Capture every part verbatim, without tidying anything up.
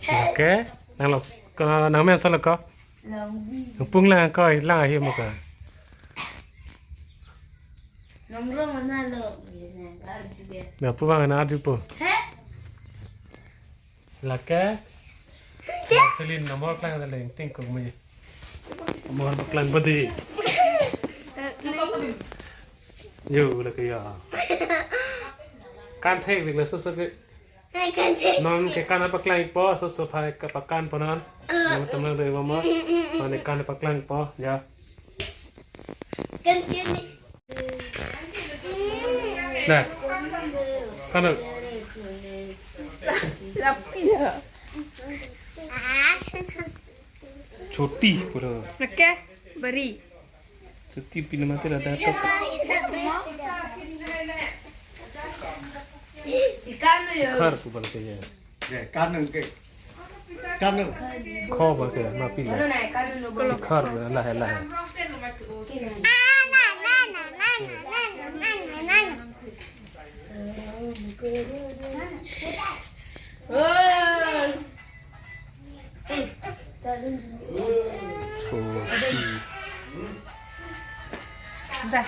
Oke, nang lok, ko nang men solo ko. Nangpung lang ko, lang ahi mo ka. Nongrong mana lo. Na pu bang na adu po. He? Lake. Selin nomor klang da leng ting kong me. Nomor paklang badi. Yo, lake ya. Kan thek dik la so so ke. Non ke kan paklang po, so so phai ke pakan po non. Teman-teman dari mama. Non ke kan paklang po ya. Nah. Kan. Lapi ya. Choti pura. Oke, beri. Choti pina mati ada apa? Ikan yo. Khar pu bal ke ya. Ye, kanung ke. Kanung. Kho bal ke ma pila. Khar lah lah. Choti. Dah.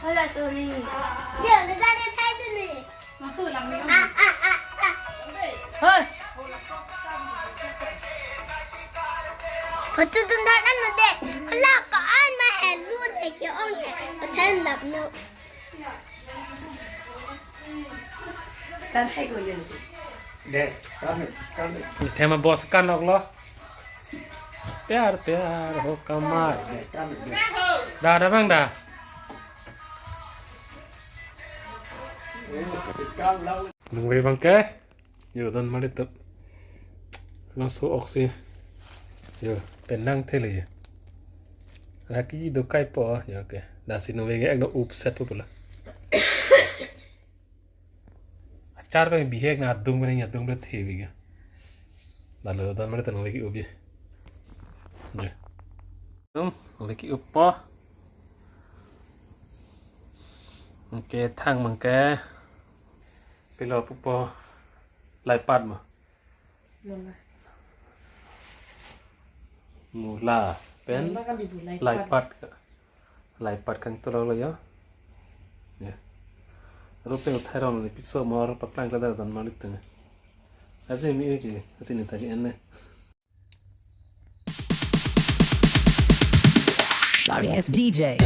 Hala, sorry. Dia, dia, dia, dia, dia. Masuk lang ni. Ah, ah, ah, ah. Hei. Patudun dan anu de. Hala ka an ma helu de ke ong he. Pathan lap no. Kan hai ko yun. De, kan, kan. Thema boss kan lok lo. Pyar pyar ho kamai. De, kan, de. Da da bang da. Nungve bang ke. Yo, don mali tup. Laso oksi. Yo, penang thele. Laki do kai po, yo ke. Lasi nungve ke ekdom upset po pula. Achar bang bihek na adung bang adung bang the bihek. Lalu don mali tup nungve ke ubi. Yo. Nung, nungve ke upo. Oke, thang bang ke. Pilo pupo laipat mo. Lola. Mula pen lola kali bu laipat. Laipat ka. Laipat kan tu lo ya. Ya. Rupe uthai rong ni piso mor paklang kala dan malik tene. Asi mi uji, asi ni tadi ene. Sorry, it's D J.